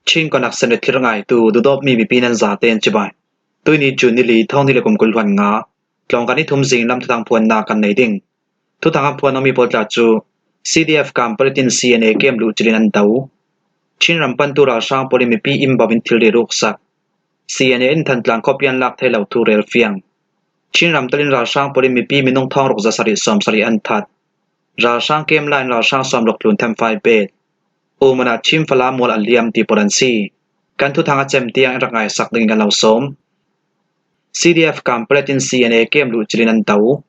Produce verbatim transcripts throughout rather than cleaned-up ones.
Chin Connection le thil ngaitu Dudawpmi mipi nan zaten cibai. Tuini June ni li, thawng ni le kum kul hluan nga, tlawng kan ni thum zing lam thuthang phuanna kan nei ding. Thuthang a phuan awmi pawl tla cu C D F Kanpetlet in C N A kem luh cilin an do. Chin ram pantu ralhrang pawl in mipi inn bau in thilri ruksak. C N A in Thantlang khuapi an lak thei lo thu rel fiang. Chin ramtel in ralhrang pawl in mipi minung thawng ruk za sarih sawm sarih an that. Ralhrang kem lai in ralhrang sawm ruk tlun them fai bet. U Mun ah Chin Falam mual a liam ti pawl an si. Kan thuthang a cem tiang in rak ngaisak dingin kan lo sawm. C D F Kanpetlet in C N A kem luh cilin an do.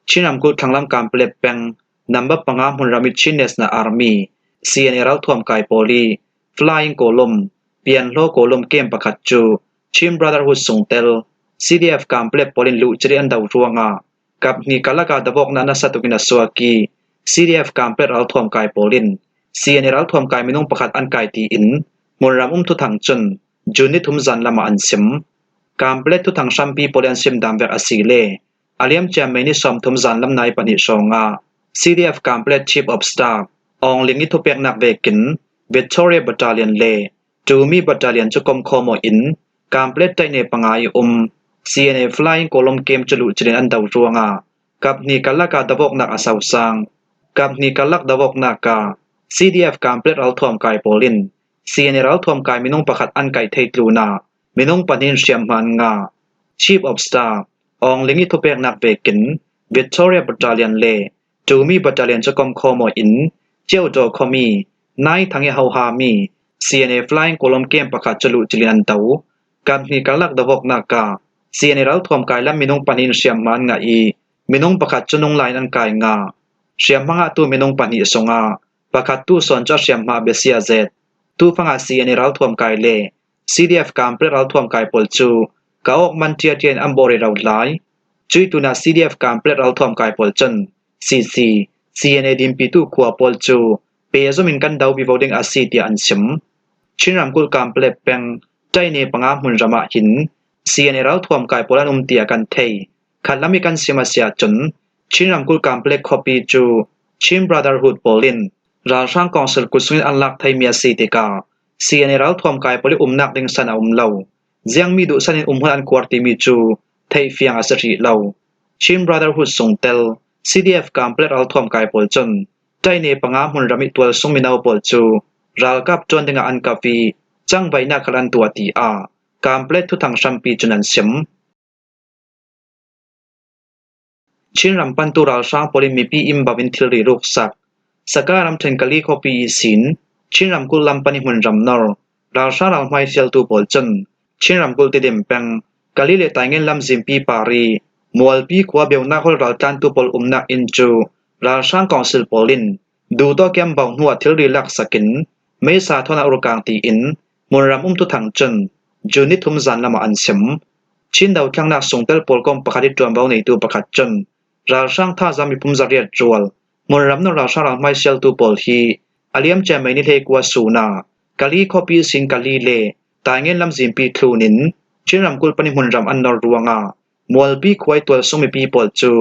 Chin ramkulh thlanglam Kanpetlet peng number panga hmunram i Chin National Army, C N A ralthuam kai pawl i Flying Column, Pianhlaw Column kem pakhat cu Chin Brotherhood sungtel C D F Kanpetlet pawl in luh cilin an do ruangah kap hnih karlak ah davawknak nasa tukin a suak i C D F Kanpetlet ralthuam kai pawl in C N A ralthuam kai minung pakhat an kai tiin hmunram um thuthang cun June ni thum zan lamah an sim. Kanpetlet thuthang hrampi pawl i an sim dan vek a si le a liam ciammei ni sawmthum zan lam nai pahnih hrawngah C D F Kanpetlet Chief of Staff Aung Ling i thupeknak vekin Victoria Battalion le Tumi Battalion cu komkhawm aw in Kanpetlet taine panga i um C N A Flying Column kem cu luh cilin an do ruangah kap hnih karlak ah davawknak a sosang. Kap hnih karlak davawknak ah C D F Kanpetlet ralthuam kai pawl in C N A ralthuam kai minung pakhat an kaih thei tlunah minung pahnih in hriamhma an ngah. Chief of Staff Aung Ling i thupeknak vekin Victoria Battalion le Tumi Battalion cu komkhawm aw in Ciaudaw khuami Nai Thang i hohami C N A Flying Column kem pakhat cu luh cilin an do. Kap hnih karlak davawknak ah C N A ralthuam kai lam minung pahnih in hriamhma an ngah i minung pakhat cu nung lai in an kai ngah. Hriamhma ngahtu minung pahnih sungah pakhat tu sawn cu a hriamhma a biasia zet. Tufangah C N A ralthuam kai le C D F Kanpetlet ralthuam kai pawl cu ka awk man ṭiaṭia in an bawh rero lai. Cuih tlunah C D F Kanpetlet ralthuam kai pawl cun C C, C N A dinpitu khua pawl cu pehzom in kan do vivo ding a si tiah an sim. Chin ramkulh Kanpetlet peng taine panga hmunram ah hin C N A ralthuam kai pawl an um tiah kan thei. Khatlam i kan sim a si ahcun Chin ramkulh Kanpetlet khuapi cu Chin Brotherhood pawl in ralhrang kawngsil kut sungin an lak theimi a si tikah C N A ralthuam kai pawl i umnak ding san a um lo. Ziangmi duhsan in um hmanh an kuar timi cu theihfiang a si hrih lo. Chin Brotherhood sungtel C D F Kanpetlet ralthuam kai pawl cun taine panga hmunram i tualsung mino pawl cu ralkap ṭuan dingah an kap i cangvaihnak khal an tuah tiah Kanpetlet thuthang hrampi cun an sim. Chin ram pantu ralhrang pawl in mipi inn bau in thilri ruksak. Sagaing ramṭhen Kali khuapi ihsin Chin ramkulh lam pan i hmunram nor ralhrang ralhmai sialtu pawl cun Chin ramkulh Tidim peng Kali le Taingen lamzinpi par i Mualpi khua Beuna hawl raltlantu pawl umnak inn cu ralhrang kawngsil pawl in duhtawk i an bauh hnuah thilri laksak in meisa thawn an urkang tiin hmunram um thuthang cun June ni thum zan lamah an sim. Chin dothlennak sungtel pawl kong pakhat i ṭuanvo neitu pakhat cun ralhrang thazaang miphun zariat rual hmunram nor ralhrang ralhmai sialtu pawl hi a liamcia May ni hleikua sun ah Kali khuapi ihsin Kali le Taingen lamzinpi thlun in Chin ramkulh pan i hmunram an nor ruangah Mualpi khua i tualsung mipi pawl cu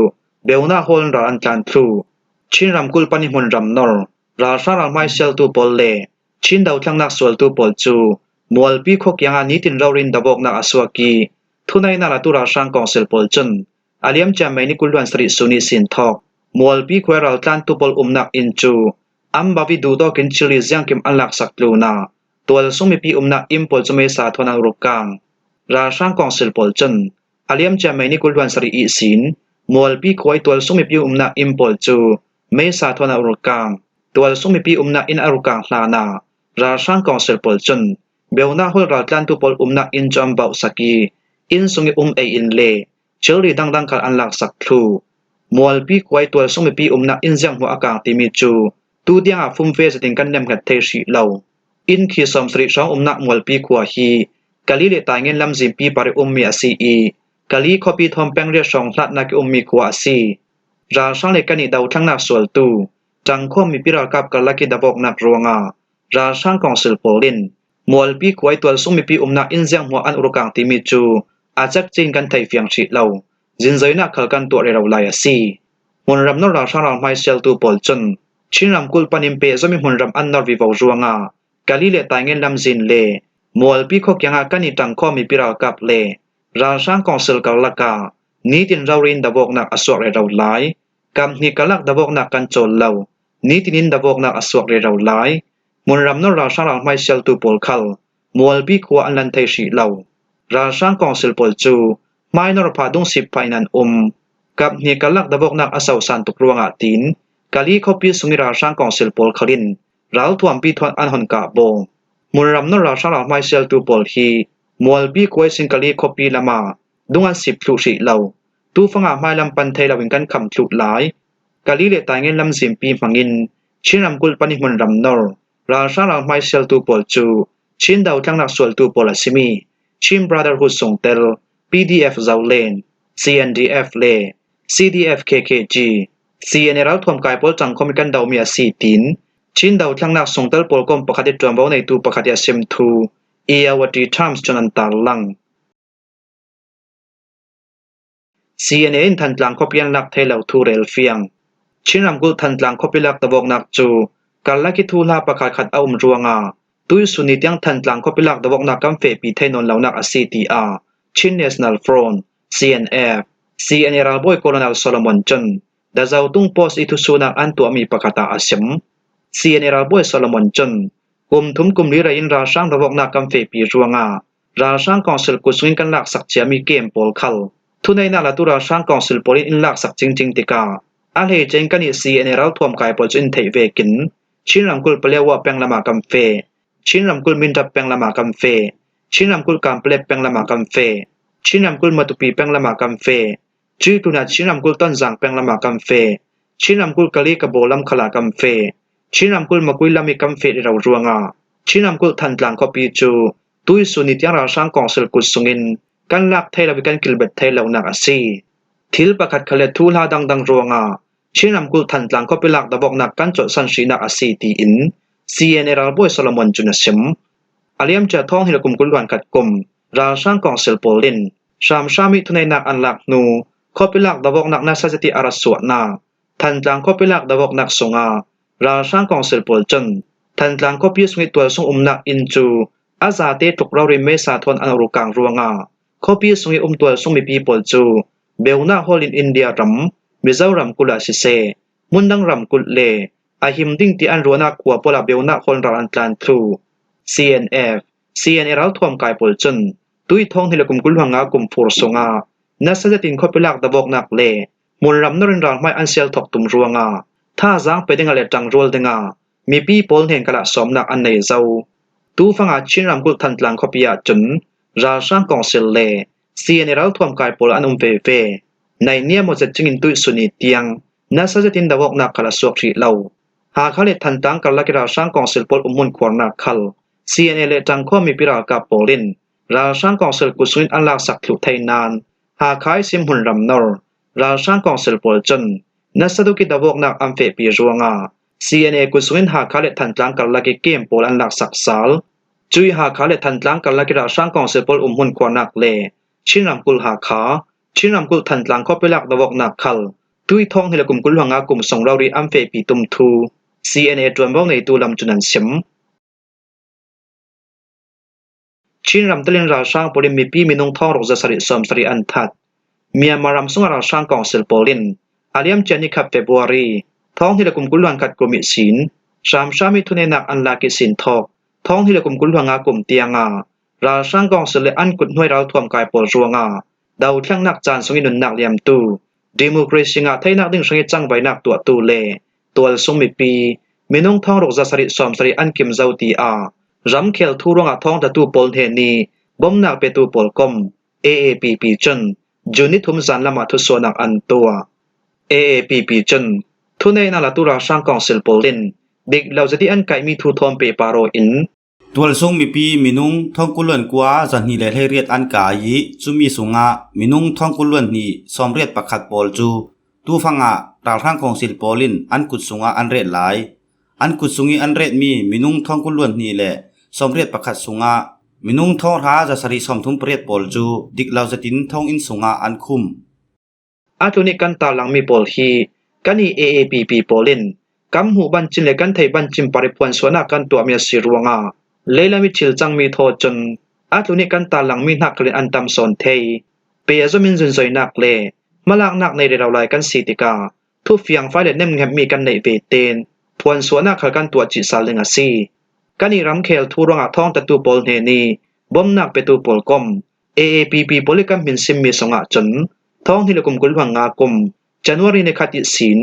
Beuna hawl in ral an tlan thluh. Chin ramkulh pan i hmunram nor ralhrang ralhmai sialtu pawl le Chin dothlennak sualtu pawl cu Mualpi khua kiangah nitin rori in davawknak a suak i thuneihnak latu ralhrang kawngsil pawl cun a liamcia May ni kul hluan sarih sun ihsin thawk Mualpi khua i raltlantu pawl umnak inn cu an bauh i duhtawk in thilri ziangkim an laksak tlunah tualsung mipi umnak inn pawl cu meisa thawn an urkang. Ralhrang kawngsil pawl cun a liamcia May ni kul hluan sarih ihsin Mualpi khua i tualsung mipi umnak inn pawl cu meisa thawn an urkang. Tualsung mipi umnak inn an urkang hlanah ralhrang kawngsil pawl cun Beuna hawl raltlantu pawl umnak inn cu an bauhsak i inn sung i um ei in le thilri dangdang khal an laksak thluh. Mualpi khua i tualsung mipi umnak inn zianghmuah a kang timi cu tu tiangah fum ve zetin kan nemhnget thei hrih lo. Inn khi sawm sarih hrawng umnak Mualpi khua hi Kali le Taingen lamzinpi par i ummi a si i Kali khuapi thawn peng riat hrawng hlatnak i ummi khua a si. Ralhrang le kan i dothlennak sualtu ṭangkhawm mipi ralkap karlak i davawknak ruangah ralhrang kawngsil pawl in Mualpi khua i tualsung mipi umnak inn zianghmuah an urkang timi cu a cekci in kan theih fiang hrih lo. Zinzoinak khal kan tuah rero lai a si. Hmunram nor ralhrang ralhmai sialtu pawl cun Chin ramkulh panin pehzom i hmunram an nor vivo ruangah Kalay le Taingen lamzin le Mualpi khua kiangah kan i ṭangkhawm mipi ralkap le ralhrang kawngsil karlak ah nitin rori in davawknak a suak rero lai. Kaphnih karlak davawknak kan cawl lo, nitin in davawknak a suak rero lai. Hmunram nor ralhrang ralhmaisialtu pawl khal Mualpi khua an lan thei hrih lo. Ralhrang kawngsil pawl cu hmainor phah dungsip phah in an um. Kaphnih karlak davawknak a sosan tuk ruangah tiin Kalay khuapi sung i ralhrang kawngsil pawl khal in ralthuampi thawn an hon kahbaw. Hmunram nor ralhrang ralhmaisialtu pawl hi Mualpi khua ihsin Kalay khuapi lamah dung an sip thluh hrih lo. Tufangah hmailam pan thei loin kan kham thluh lai. Kalay le Taingen lamzinpi hmangin Chin ramkulh pan i hmunram nor ralhrang ralhmaisialtu pawl cu Chin dothlengnak sualtu pawl a simi Chin Brotherhood sungtel P D F Zoland, C N D F le C D F K K G, C N A ralthuam kai pawl ṭangkhawm i kan domi a si, tiin Chin dothlengnak sungtel pawl kom pakhat i ṭuanvo neitu pakhat i a sim thu Irrawaddy Times cun an tarlang. C N A in Thantlang khuapi an lak thei lo thu relfiang. Chin ramkulh Thantlang khuapi lak davawknak cu karlak i thuhla pakhat khat a um ruangah tuihsun ni tiang Thantlang khuapi lak davawknak kan fehpi thei nawn lonak a si, tiah Chin National Front, C N F, C N A ralbawi Colonel Solomon cun The Zotung Post i thusuhnak an tuahmi pakhat ah a sim. C N A ralbawi Solomon cun kum thum kum li rei in ralhrang davawknak kan fehpi ruangah ralhrang kawngsil kut sungin kan laksak ciami kem pawl khal thuneihnak latu ralhrang kawngsil pawl in in laksak cingcing tikah a hleice in kan i C N A ralthuam kai pawl cu in theih vekin Chin ramkulh Paletwa peng lamah kan feh, Chin ramkulh Mindat peng lamah kan feh, Chin ramkulh Kanpetlet peng lamah kan feh, Chin ramkulh Matupi peng lamah kan feh, cuih tlunah Chin ramkulh Tonzang peng lamah kan feh, Chin ramkulh Kalay Kabaw lam khalah kan feh, Chin ramkulh Magway lam i kan feh rero ruangah Chin ramkulh Thantlang khuapi cu tuihsun ni tiang ralhrang kawngsil kut sungin kan lak thei lo i kan kilbet thei lonak a si. Thil pakhat khal le thuhla dangdang ruangah Chin ramkulh Thantlang khuapi lak davawknak kan colhsan hrihnak a si, tiin C N A ralbawi Solomon cun a sim. A liamcia thawng hnih le kum kul hluan khat kum ralhrang kawngsil pawl in hramhram i thuneihnak an lak hnu khuapi lak davawknak nasa zet i a ra suahnak Thantlang khuapi lak davawknak sungah ralhrang kawngsil pawl cun Thantlang khuapi sung i tualsung umnak inn cu a zate tluk rori mesa thawn an ur kang ruangah khuapi sung i um tualsung mipi pawl cu beunak hawl in India ram, Mizoram kulh ah siseh, hmundang ramkulh le a him ding ti an ruahnak khua pawl ah beunak hawl in ral an tlan thluh. C N F, C N A ralthuam kai pawl cun tui thawng hnih le kum kul hluan nga kum fur sungah nasa zetin khuapi lak davawknak le hmunram nor in ralhmai an sial thawk tum ruangah thazaang pe dingah le ṭangrual dingah mipi pawl hnen khalah sawmnak an nei zo. Tufangah Chin ramkulh Thantlang khuapi ah cun ralhrang kawngsil le C N A ralthuam kai pawl an um veve. Naihniam aw zet cingin tuihsun ni tiang nasa zetin davawknak khal a suak hrih lo. Hakha le Thantlang karlak i ralhrang kawngsil pawl umhmun khuarnak khal C N A le ṭangkhawm mipi ralkap pawl in ralhrang kawngsil kut sungin an laksak thluh thei nain Hakha ihsin hmunram nor ralhrang kawngsil pawl cun nasa tuk i davawknak an fehpi ruangah C N A kut sungin Hakha le Thantlang karlak i kem pawl an laksak sal. Cuih Hakha le Thantlang karlak i ralhrang kawngsil pawl umhmun khuarnak le Chin ramkulh Hakha, Chin ramkulh Thantlang khuapi lak davawknak khal tui thawng hnih le kum kul hluan nga kum sung rori an fehpi tum thu C N A ṭuanvo neitu lam cun an sim. Chin ramtel in ralhrang pawl in mipi minung thawng ruk zasarih sawmsarih an that. Myanmar ram sungah ralhrang kawngsil pawl in a liamcia ni khat February thawng hnih le kum kul hluan khat kum ihsin hramhram i thuneihnak an lak ihsin thawk thawng hnih le kum kul hluan nga kum tiangah ralhrang kawngsil le an kut hnuai ralthuam kai pawl ruangah dothlengnak caan sung i nunnak liamtu, democracy ngah theinak ding hrangih cangvaihnak tuahtu le tualsung mipi minung thawng ruk zasarih sawmsarih an kim zo, tiah ramkhel thu ruangah thawngtlatu pawl hnen i bomnak petu pawl kom A A P P cun June ni thum zan lamah thusuahnak an tuah. A A P P cun thuneihnak latu ralhrang kawngsil pawl in dik lo zet i an kaihmi thu thawn pehpar aw in, tualsung mipi minung thawng kul hluan kua zahnih le hleiriat an kai i cumi sungah minung thawng kul hluan hnih sawmriat pakhat pawl cu tufangah ralhrang kawngsil pawl in an kut sungah an ret lai. An kut sung i an retmi minung thawng kul hluan hnih le sawmriat pakhat sungah minung thawng hra zasarih sawmthum pariat pawl cu dik lo zetin thawng inn sungah an khum. A tlun i kan tarlangmi pawl hi kan i A A P P pawl in kan hmuh bancin le kan theih bancin par i phuansuahnak kan tuahmi a si ruangah leilam i thil cangmi thaw cun a tlun i kan tarlangmi hnak khalin an tam sawn thei. Pe a zomin zunzoinak le hmalaknak nei rero lai kan si tikah thufiangfai le nemnghemmi kan neih ve tein phuansuahnak khal kan tuah cih sal ding a si. Kan i ramkhel thu ruangah thawngtatu pawl hnen i bomnak petu pawl kom A A P P pawl i kan hmin simmi sungah cun thawng hnih le kum kul hluan nga kum January ni khat ihsin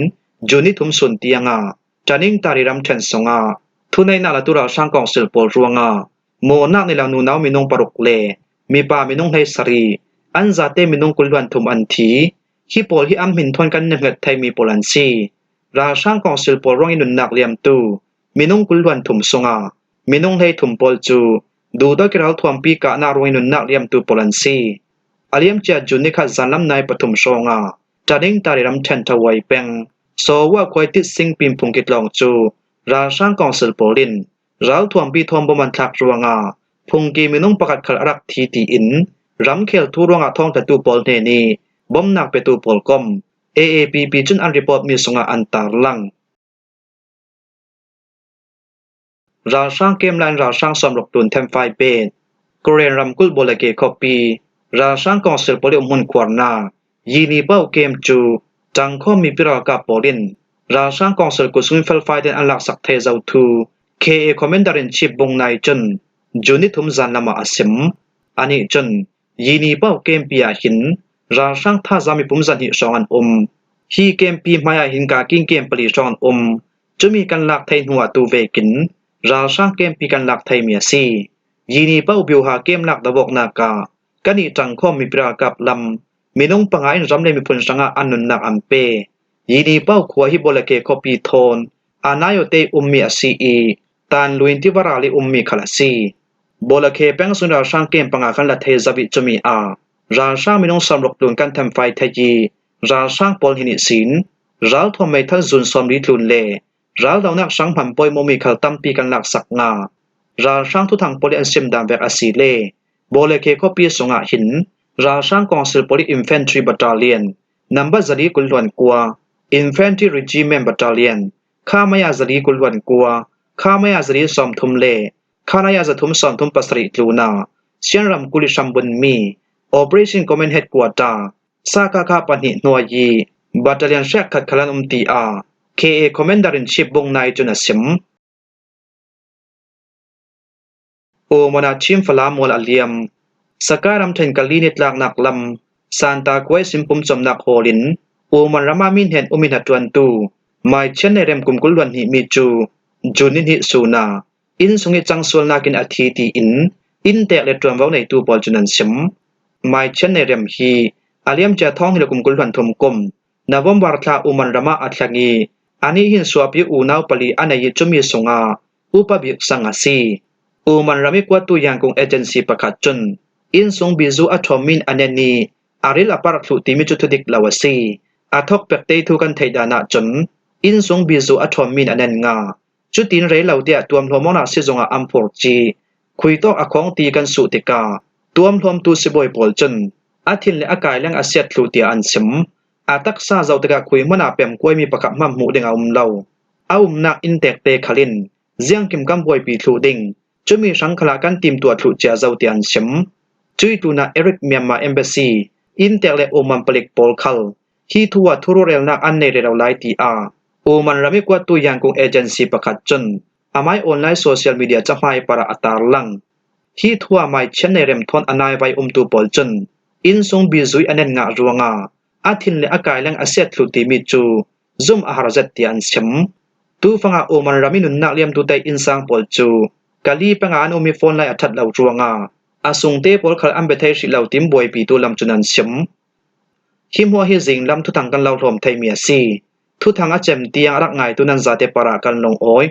June ni thum sun tiangah Tanintharyi ramṭhen sungah thuneihnak latu ralhrang kawngsil pawl ruangah mawhnak nei lo nunau minung paruk le mipa minung hleisarih an zate minung kul hluan thum an thi. Hi pawl hi an hmin thawn kan nemhnget theimi pawl an si. Ralhrang kawngsil pawl ruang i nunnak liamtu minung kul hluan thum sungah minung hlei thum pawl cu duhdawt i ralthuampi kahnak ruang i nunnak liamtu pawl an si. A liamcia June ni khat zanlam nai pathum hrawngah Tanintharyi ramṭhen Thawai peng Sawua khua i Titsing Pin phungki tlawng cu ralhrang kawngsil pawl in ralthuampi thawn bom an thlak ruangah phungki minung pakhat khal a rak thi tiin ramkhel thu ruangah thawngtatu pawl hnen i bomnak petu pawl kom A A P P cun an report mi sungah an tarlang. Ralhrang kem lai in ralhrang sawmruk tlun themfai bet. Korean ramkulh Bawlake khuapi ralhrang kawngsil pawl i umhmun khuarnak Yinipau kem cu ṭangkhawm mipi ralkap pawl in ralhrang kawngsil kut sungin felfai tein an laksak thei zo thu K A Commander in Chief Bung Nai cun June ni thum zanlam ah a sim. Anih cun Yinipau kempi ah hin ralhrang thazaang mipum zahnih hrawng an um. Hi kempi hmai ah hin kaking kem pali hrawng an um. Cumi kan lak thei hnu ah tu vekin ralhrang kempi kan lak theimi a si. Yinipau biuha kem lak dovawknak ah kan i ṭangkhawm mipi ralkap lam minung panga in ram le miphun hrangah an nunnak an pe. Yinipau khua hi Bawlake khuapi thawn a naiote i ummi a si i Tanluin tiva ral i ummi khal a si. Bawlakhe peng sung ralhrang kem panga kan la thei zo i cumi ah ralhrang minung sawmruk tlun kan themfai thei i ralhrang pawl hnih ihsin ralthuam meithal zun sawmli tlun le raldonak hrang hman pawimawhmi khal tampi kan laksak ngah. Ralhrang thuthang pawl i an sim dan vek a si le Bawlakhe khuapi sungah hin ralhrang kawngsil pawl i Infantry Battalion number zali kul hluan kua, Infantry Regiment Battalion, Khamaya zali kul hluan kua, Khamaya zali sawmthum le Khamaya zathum sawmthum pasarih tlunah Shan ramkulh i hrambunmi Operation Command Headquarter, Sakakha pahnih hnuai i battalion hrekkhat khal an um tiah K A Commander in Chief Bung Nai cun a sim. Oman ah Chin fala mual a liam. Sakai ramṭhen Kali nitlaknak lam Santa khua ihsin pumcawmnak hawl in Oman ram ah mi hnen um i hnaṭuantu Mai Chian Nei Rem kum kul hluan hnih mi cu June ni hnih sun ah inn sung i cangsualnak in a thi tiin inntek le ṭuanvo neitu pawl cun an sim. Mai Chian Nei Rem hi a liamcia thawng hnih le kum kul hluan thum kum November thla Oman ram ah a thleng i anih hin suahpi unau pali a nei i cumi sungah upa bik sang a si. Oman ram i kuattu Yangon agency pakhat cun innsung bizu a ṭhawmmi in a nen i a ril a parh thluh timi cu thudik lo a si. A thawk pek te thu kan theih dan ahcun innsung bizu a ṭhawmmi in a nen ngah. Cutin rei lo tiah tuamhlawm awknak si zongah an phurci. Khuitawk a khawng ti kan suh tikah tuamhlawmtu sibawi pawl cun a thin le a kai leng a siat thluh tiah an sim. A taksa zoh tikah khui hmanh ah pemkuaimi pakhat hmanh hmuh ding a um lo. A umnak inntek te khal in ziangkim kan buaipi thluh ding, cumi hrang khalah kan timtuah thluh cia zo tiah an sim. Cuih tlunah Eric Myanmar Embassy inntek le Oman palik pawl khal hi thu ah thururelnak an nei rero lai tiah Oman ram i kuattu Yangon agency pakhat cun amai online social media cahmai parah a tarlang. Hi thu ah Mai Chian Nei Rem thawn a naivai umtu pawl cun innsung bizui a nen ngah ruangah a thin le a kai leng a siat thluh timi cu zum a har zet tiah an sim. Tufangah Oman ram i nunnak liamtute innsang pawl cu Kali pengah an um i phone lai a ṭhat lo ruangah a sungte pawl khal an bia thei hrih lo tiin buaipitu lam cun an sim. Hi hmuah hi zinglam thuthang kan lo hlawm theimi a si. Thuthang a cem tiang a rak ngaitu nan zate parah kan lungawi.